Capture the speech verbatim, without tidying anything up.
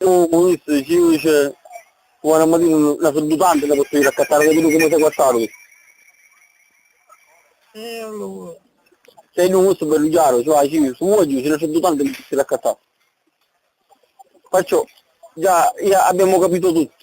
Lu ministru ci dice, una matina una suddutanti la posso dire accattare, capito come sei quattro. E allora? Se non questo per chiaro, cioè, ci, su oggi c'è una suddutanti che si l'accattare. Perciò, già, già abbiamo capito tutto.